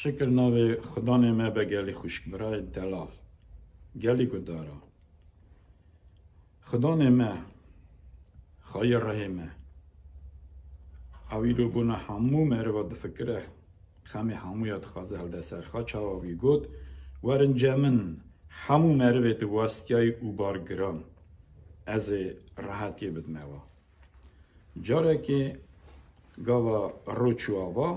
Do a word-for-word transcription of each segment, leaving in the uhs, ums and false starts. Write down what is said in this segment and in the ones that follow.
Şikir navê Xudanê me be gelî xwişk birayê delal. Gelî gudara. Xudanê me, xayê rehê me. Ew îro bona hemû meriva difikire, xemê hemûya dixwaze hilde ser xwe, çawa wî got, werin cem min, hemû merivê tu westiyayî û bar giran. Ez ê rehetiyê bidime wa. Carekê gava ro çû ava,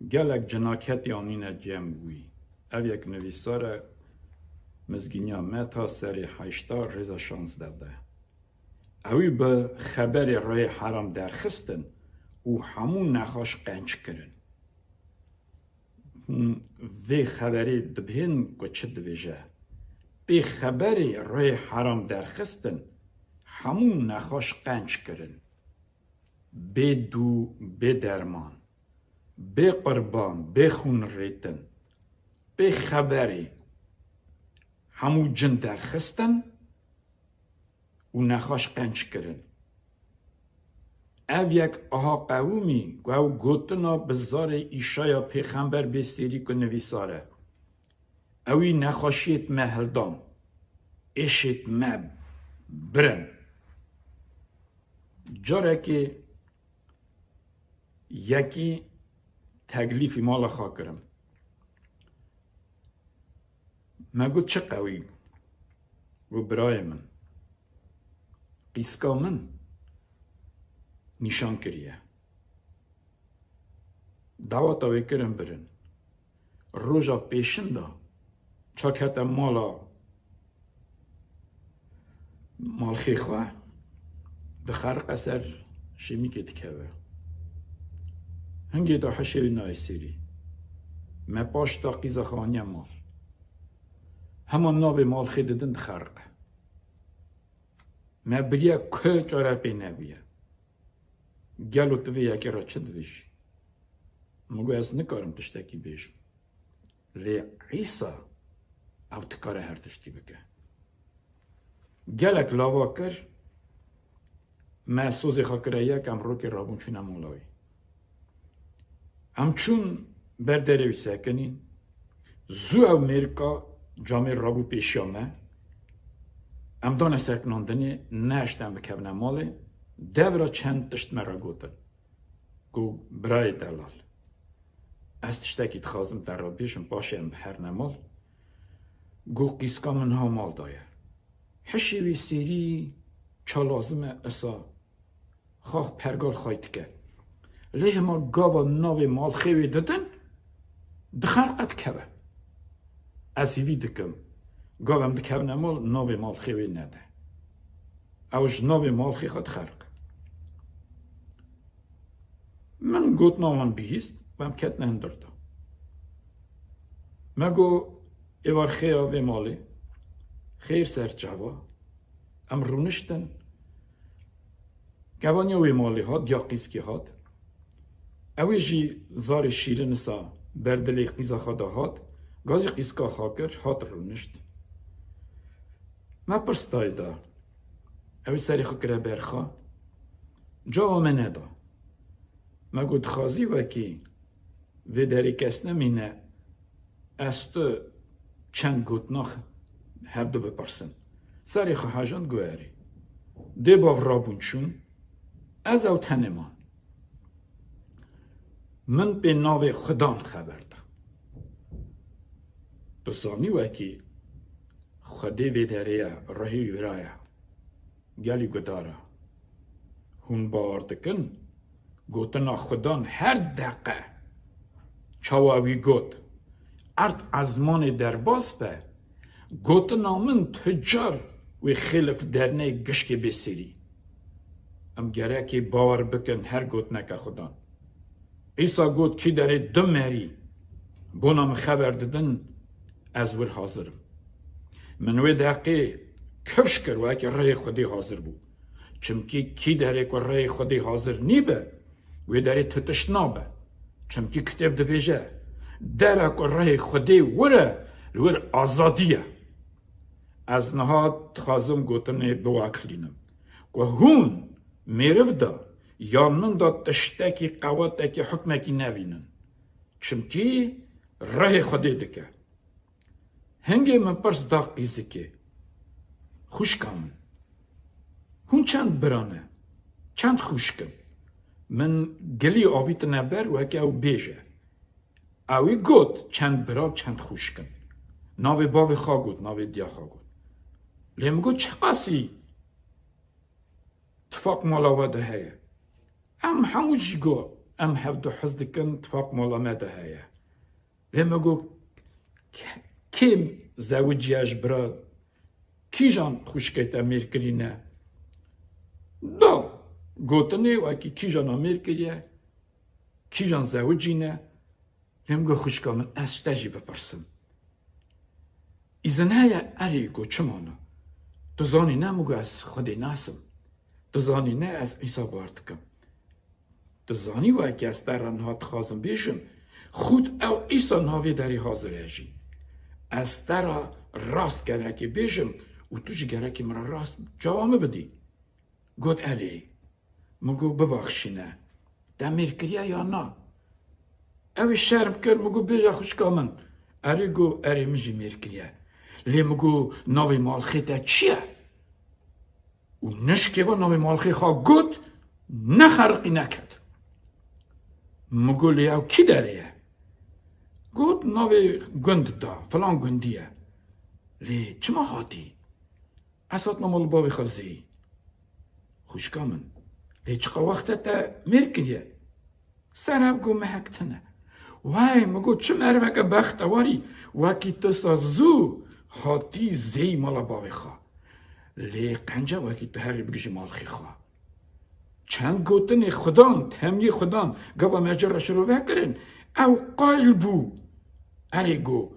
gelek cinaketî anîne cem wî. Ev yek nivîsar e, mizgîniya me ta serê heşta rêza şazdeh de. Ewî bi xeberê rihê heram derxistin û hemû nexweş qenc kirin. Hûn vê xeberê dibihên ku çi dibêje? Pê xeberê rihê heram derxistin, hemû nexweş qenc kirin. Bê dû, bê derman, bê qurban, bê xûn rêtin. Pê xeberê hemû cin derxistin û nexweş qenc kirin. Ev yek aha qewimî ku ew gotina bi zarê Îşaya pêxember bê sêrî ku nivîsar e. Ewî nexweşiyêt me hildan, êşêt me birin. Carekê yekî teklîfî mala xwe kirim. Me got, "Çi qewî?" Got, "Birayê min, qîska min nîşan kiriye. Daweta wê kirin birin. Roja pêşin de çak hete mala malxê xwe, dixeriqe ser şêmîkê dikeve. Hingê de hişê wî nayê sêrî. Me paş da qîza xwe aniye mal. Hema navê malxê didin dixeriqe. Me biriye ku çare pê nebûye. Gelo tu vê yekê re çi dibêjî?" Min got, "Ez nikarim tiştekî bêjim. Lê Îsa ew dikare her tiştî bike." Gelek lava kir, me sozê xwe kire yek, em rokê rabûn çûne mala wî. Em çûn ber derê wî sekinîn. Zû ew mêrika camêr rabû pêşiya me. Em dane sekinandinê, neeşt em bikevine malê. Dev re çend tişt me re gotin. Got, "Birayê delal, ez tiştekî dixwazim te re bêjim, paşê em biherne mal." Got, "Qîska min niha mal daye. Hişê wî sêrî, ça lazim e, isa xax pergal xay dike. Lê hema gava navê malxê wê didin, dixerqe dikeve. Ez hîvî dikim, gav em dikevine mal, navê malxê wê nede. Ew ji navê malxê xwe dixerqe." Min gotina wan bihîst, em ketine hundir de. Me got, "Êvar xêra vê malê, xêr ser çava." Em rûniştin. Kevaniya wê malê hat, diya qîskê hat. Ew ê jî zarê şîrin isa ber dilê qîza xwe de hat. Gazî qîska xwe kir, hat rûnişt. Me pirs dayê da. Ew ê serê xwe kire ber xwe. Cawa me neda. Me got, "Dixwazî wekî vê derê kes nemîne, ez tu çend gotina hevdu bipirsin." Serê xwe hejand, got, "Erê." Dê bav rabûn çûn, ez ew tenê man. Min pê navê Xudan xeber da. Tu zanî wekî Xwedê vê derê ye, rihê wî ra ye. Gelî gudar e. Hûn bawer dikin? Gotina Xudan her deqe. Çawa wî got, "Erd ezmanê derbas be." Gotina min tu car wê xêlif dernê gişkê bê sêrî. Em gerekê bawer bikin her gotineke Xudan. Îsa got, "Kî derê du merî bona min xeber didin, ez wir hazir im." Min wê deqê kifş kir, wekî rihê Xwedê hazir bû. Çimkî kî derê ku rihê Xwedê hazir nîbe, wê derê tu tişt nabe. Çimkî kitêb dibêje, "Dere ku rihê Xwedê wir e, li wir azadî ye." Ez niha dixwazim gotinê biwakilînim, ku hûn mêriv de yan min de tiştekî qewetekî hukmekî nevînin. Çimkî rehê Xwedê dike. Hingê min pirs da qîzikê, Xwişka min, hûn çend bira ne? Çend xwişk in? Min gilî avîtine ber weke ew bêje. Ewî got, çend bira, çend xwişk in. Navê bavê xwe got, navê diya xwe got. Lê min got, çiqasî tifaq mala we de heye? Em hemû jî got, em hevdu hez dikin, tifaq mala me de heye. Lê me got, kêm zewiciye ji bira, kîjan xwişkê te mêr kirîne? Da gotinê wekî kîjana mêr kiriye, kîjan zewicîne. Lê min got, xwişka min, ez ji te jî bipirsim. Îzin heye? Erê, got, çima na? Tu zanî ne, min got, ez Xwedê nas im. Tu zanî ne, ez Îsa bar dikim. Tu zanî wekî ez te re niha dixwazim bêjim, xût ew Îsa niha vê derê hazir e jî. Ez te re rast gerekê bêjim û tu jî gerekê min re rast cewabê bidî. Got, erê. Min got, bibaxşîne. Te mêr kiriye ya na? Ew ê şerm kir, min got, bêje xwişka min. Erê, got, erê, min jî mêr kiriye. Lê min got, navê malxê te çi ye? Û nişkê ve navê malxê xwe got, nexeriqî neket. Min got, lê ew kî derê ye? Got, navê gund da, filan gundî ye. Lê çima hatî? Ez hatime mala bavê xwe zêyî. Xwişka min, lê çiqa wext e te mêr kiriye? Ser ev got mehek tune. Wey, min got, çi meriveke bextewarî, wekî tu sa zû hatî zêyî mala bavê xwe. Lê qenca wekî tu herî bigihîjî malxê xwe. Çend gotinê Xudan, temiyê Xudan, gava me ci re şirove kirin, ew qayil bû. Erê got,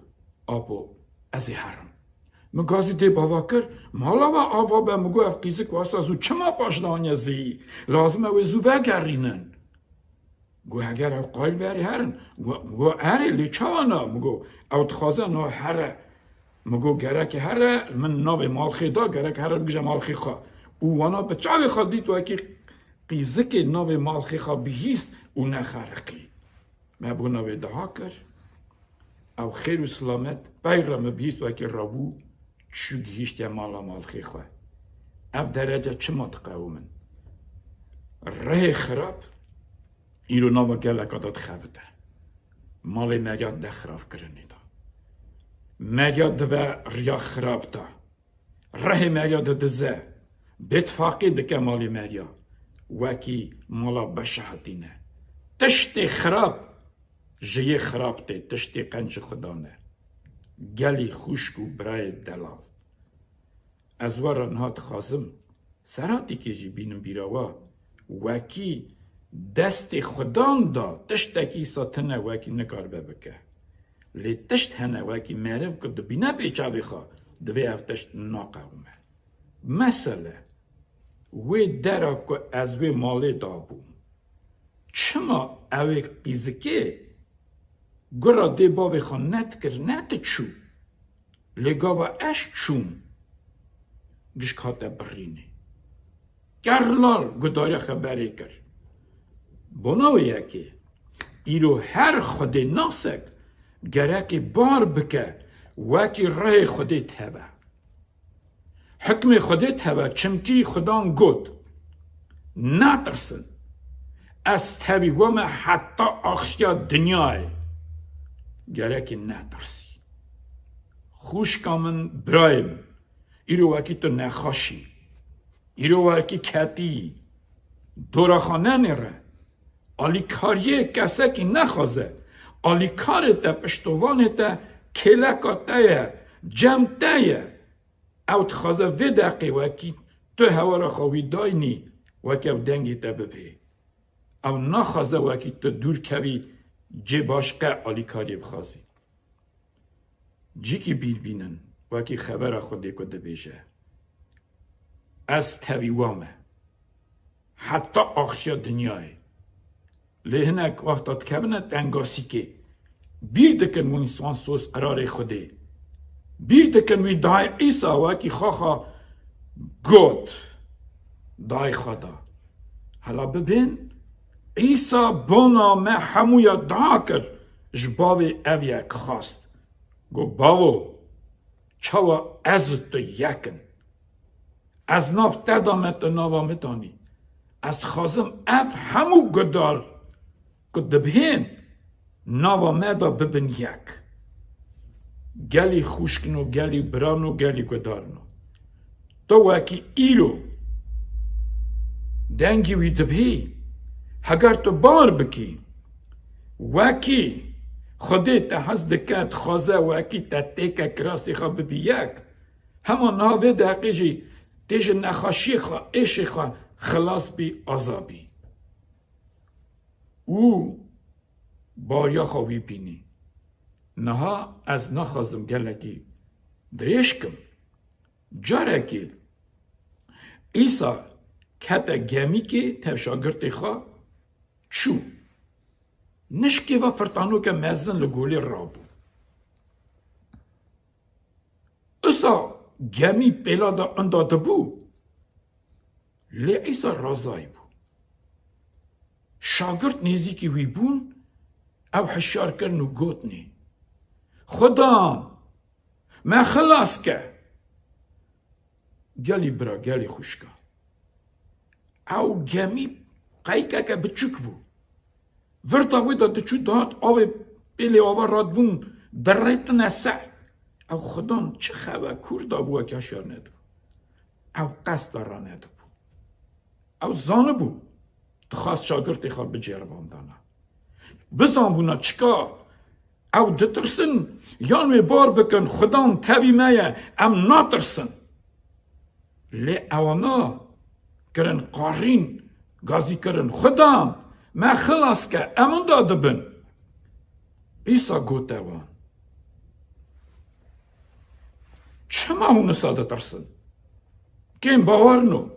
apo, ez ê herim. Min gazî dê bava kir, mala we ava be, min got, ev qîzik wasa zû çima paş daniye zêyî? Lazim e wê zû vegerînin. Got, heger ew qayil be, erê herin. Got, got, erê, lê çawa na? Min got, ew dixwaze na here. Min got, gereke here, min navê malxê da, gerek here bigije malxê xwe. Û wana bi çavê xwe dît wekî qîzikê navê malxê xwe bihîst û nexeriqî. Me bona wê daha kir. Ew xêr û silamet pey re min bihîst wekî rabû çû gihîştiye mala malxê xwe. Ev derece çima diqewimin? Rihê xirab îro nava geleka de dixebite. Malê meriya de xirabkirinê de. Meriya dive riya xirab de. Rihê meriya didize, bêtifaqî dike malê meriya, wekî mala beşehetî ne. Tiştê xirab ji yê xirab tê, tiştê qenc ji Xudan e. Gelî xwişk û birayê delal. Ez we re niha dixwazim seratîkê jî bînim bîra we, wekî destê Xudan da tiştekî îsa tune wekî nikaribe bike. Lê tişt hene wekî meriv ku dibîne pê çavê xwe, divê ev tişt naqewime. Mesele, wê dera ku ez wê malê dabûm, çima ew ê qîzikê gura dê bavê xwe nedikir, nediçû? Lê gava ez çûm, gişk hate birînê. Ker lal gudariya xeberê kir. Bona wê yekê, îro her xwedênasek gerekê bar bike wekî rihê Xwedê teve. Hikmê Xwedê teve, çimkî Xudan got, netirsin, ez tevî we me heta axiya dinyayê. Gerekê netirsî. Xwişka min, birayê min, îro wekî tu nexweş î. Îro wekî ketî yî. Dora xwe nenêre. Alîkariyê kesekî nexwaze. Alîkarê te, piştovanê te kêleka te ye, cem te ye. Ew dixwaze vê deqê wekî tu hewara xwe wî daynî, weke ew dengê te bibê. Ew naxwaze wekî tu dûr kevî cê başqe alîkariyê bixwazî. Cîkî bîr bînin, wekî xevera Xwedê ku dibêje, ez tevî we me heta axiya dinyayê. Lê hinek wexta dikevine tengasîkê, bîr dikin wî însan soz qirarê Xwedê. Bîr dikin wî dayê Îsa wekî xwe xwe got, dayê xwe da. Hela bibên, Îsa bona me hemûya dua kir. Ji bavê ev yek xwest. Got, Bavo, çawa ez û tu yek in? Ez nav te da me, tu nava min danî. Ez dixwazim ev hemû gudar ku dibihên nava me de bibin yek. Gelî xwişkno, gelî birano, gelî gudarno. Tu wekî îro dengî wî dibihî, heger tu bar bikî, wekî Xwedê te hez dike, dixwaze wekî te têke kirasê xwe bibî yek, hema niha vê deqê jî tê ji nexweşiyê xwe, êşê xwe xilas bî, aza bî. Û bariya xwe wî bînî. Niha ez naxwazim gelekî dirêj kim. Carekê Îsa kete gemîkê tev şagirtê xwe çû. Nişkê ve firtanoke mezin li golê rabû. Îsa gemî pêla de inda dibû, lê Îsa razayî bû. Şagirt nêzîkî wî bûn, ew hişyar kirin û gotinê, Xudan, me xilas ke! Gelî bira, gelî xwişka. Ew gemî qeykeke biçûk bû. Virda wê de diçû dihat avê pêlê ava radibûn, dirêtine ser. Ew Xudan çi xewe kûr dabû weke hişyar nedibû. Ew qesta ranedibû. Ew zanibû, dixwest şagirtê xwe bicêribandana. Bizanbûna çika ew ditirsin, yan wê bar bikin, Xudan tevî me ye, em natirsin. Lê ewana kirin qarîn, gazî kirin, Xudan, me xilas ke, em inda dibin. Îsa gote wan, Çima hûn wisa ditirsin? Kêm bawer no.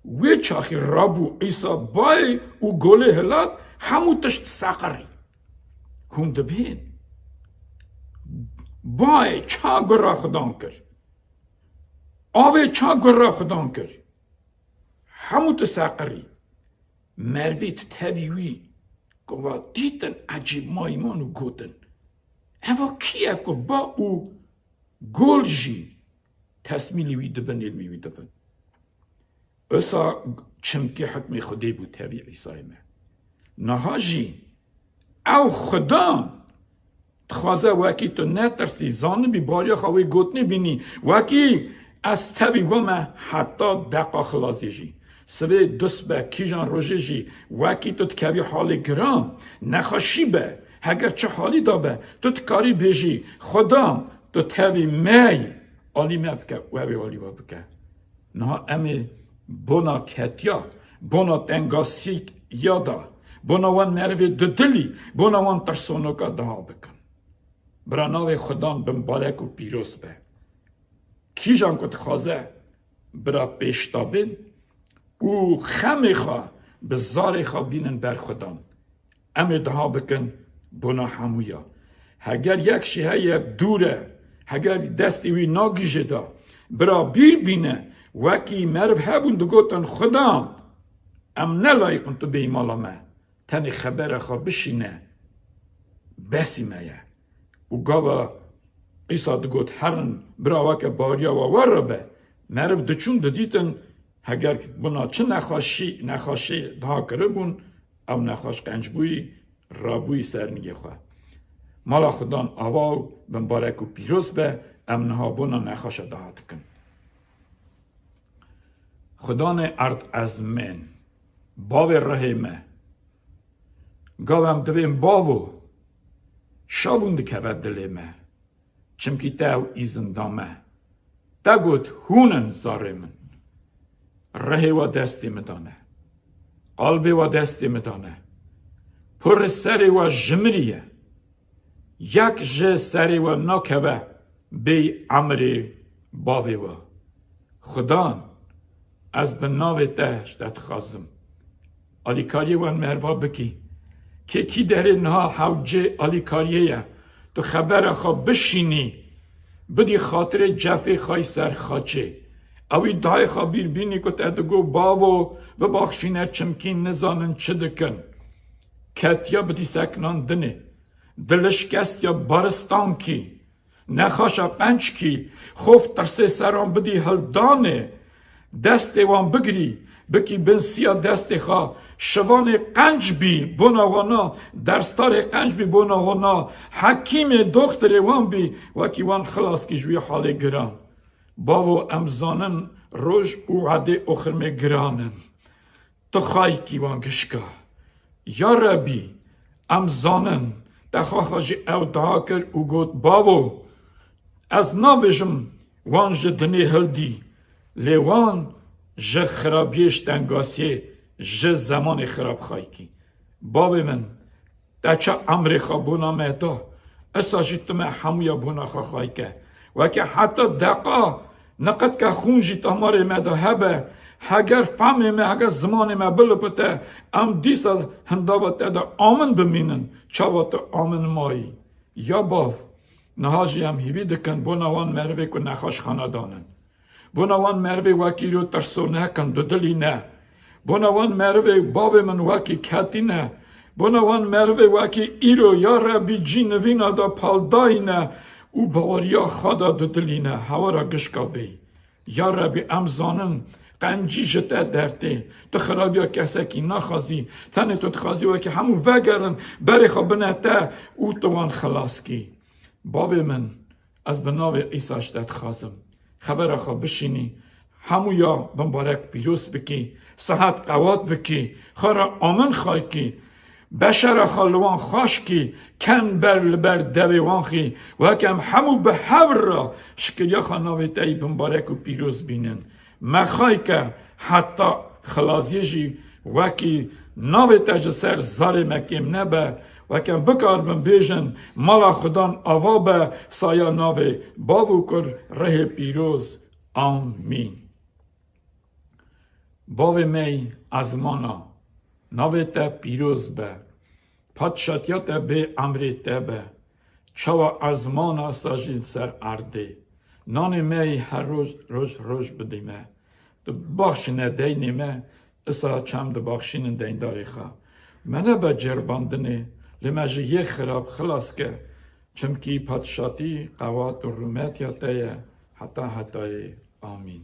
Wê çaxî rabû Îsa bayê û golê hilat, hemû tişt seqirî. Hûn dibihên? Bayê ça gura Xudan kir? Avê ça gura Xudan kir? Hemû tu seqirî. Merivê di tevî wî ku va dîtin ecêb mayî man û gotin, Eva kî ye ku ba û gol jî tesmîlî wî dibin, êlmî wî dibin? Wisa çimkî hikmê Xwedê bû tevî Îsayê me. Niha jî ew Xudan dixwaze wekî tu netirsî, zanibî, bariya xwe wê gotinê bînî, wekî ez tevî we me heta deqa xilasê jî. Sibê, dust be, kîjan rojê jî wekî tu dikevî halê giran, nexweşî be, heger çi halî de be, tu dikarî bêjî, Xudan, tu tevî me yî, alî me bike, we wê alî we bike. Niha em ê bona ketiya, bona tengasîya da, bona wan merivê dudilî, bona wan tirsonoka daha bikin. Bira, navê Xudan bimbarek û pîroz be. Kîjan ku dixwaze bira pêş de bên û xemê xwe bi zarê xwe bînin ber Xudan. Em ê daha bikin bona hemûya. Heger yek jî heye dûr e, heger destê wî nagihîje da, bira bîr bîne, wekî meriv hebûn digotin, Xudan, em ne layîq in tu bêyî mala me, tenê xebera xwe bişîne, besî me ye. Û gava Îsa digot, herin, bira weke bariya we wer re be, meriv diçûn didîtin, heger buna çi nexweşî, nexweşî daha kiribûn, ew nexweş qenc bûyî, rabûyî ser nigê xwe. Mala Xudan ava û bimbarek û pîroz be, em niha bona nexweşa daha dikin. Xudanê erd ezmên, bavê rihê me, gav em divên bavo, şabûn dikeve dilê me. Çimkî te ew îzin da me. Te got, hûn in zarê min. Rihê we destê min de ne. Qalbê we destê min de ne. Purê serê we ji mirî ye. Yek ji serê we nakeve bêyî emrê bavê we. Xudan, ez bi navê te ji te dixwazim, alîkariyê wan merva bikî. Kê kî derê niha hewcê alîkariyê ye, tu xebera xwe bişînî, bidî xatirê cefê xwe yî ser xaçê. Ewî dayê xwe bîr bînî ku te digo, bavo, bibaxşîne, çimkî nizanin çi dikin. Ketiya bidî sekinandinê. Dilişkestiya baristankî, nexaşa qençkî, xof tirsê seran bidî hildanê, destê wan bigirî, bikî bin siya destê xwe, şivanê qenc bî bona wana, derstarê qenc bî bona wana, hekîmê doxtirê wan bî, wekî wan xilas kî ji wî halê giran. Bavo, em zanin roj û edê oxirmê giran in. Tu xaykî wan gişka. Ya Rebî, em zanin, te xaxa jî ew dua kir û got, Bavo, ez nabêjim wan ji dinê hildî, lê wan ji xirabiyê ji tengasiyê, ji zemanê xirab xaykî. Bavê min, te çi emrê xwe bona me da, esa jî tu me hemûya bona xwe xayke. Weke heta deqa niqidke xûn jî tamarê me de hebe, heger fehmê me, heger zimanê me bilipite, em dîsa hindava te de amin bimînin, çawa tu amin mayî. Ya bav, niha jî em hîvî dikin bona wan merivê ku nexweşxana danin. Bona wan merivê wekî îro tirsonek in, dudilî ne. Bona wan merivê bavê min wekî ketî ne. Bona wan merivê wekî îro ya Rebî cî nivîna de paldayî ne û baweriya xwe de dudilî ne. Hewara gişka bêyî. Ya Rebî, em zanin qencî ji te dertê. Tu xirabiya kesekî naxwazî. Tenê tu dixwazî wekî hemû vegerin berê xwe bine te û tu wan xilas kî. Bavê min, ez bi navê Îsa ji te dixwazim, xevera xwe bişînî, hemûya bimbarek pîroz bikî, sihet qewat bikî, xwe re amin xaykî, beşera xwe li wan xweş kî, ken ber li ber devê wan xî, weke em hemû bi hev re şikiriya xwe navê te yî bimbarek û pîroz bînin. Me xayke heta xilaziyê jî wekî navê te ji ser zarê me kêm nebe, weke em bikaribin bêjin, mala Xudan ava be, saya navê Bav û Kur Rihê Pîroz. Amîn. Bavê me yî ezmana, navê te pîroz be. Padşatiya te bê emrê te be. Çawa ezmana sa jî li ser erdê. Nanê me yî her roj, roj, roj bidî me. Tu baxşîne deynê me, isa çem dibaxşînin deyndarê xwe. Me nebe ceribandinê, lê me ji yê xirab xilas ke. Çimkî padşatî, qewat û rûmetiya te ye heta hetayê. Amîn.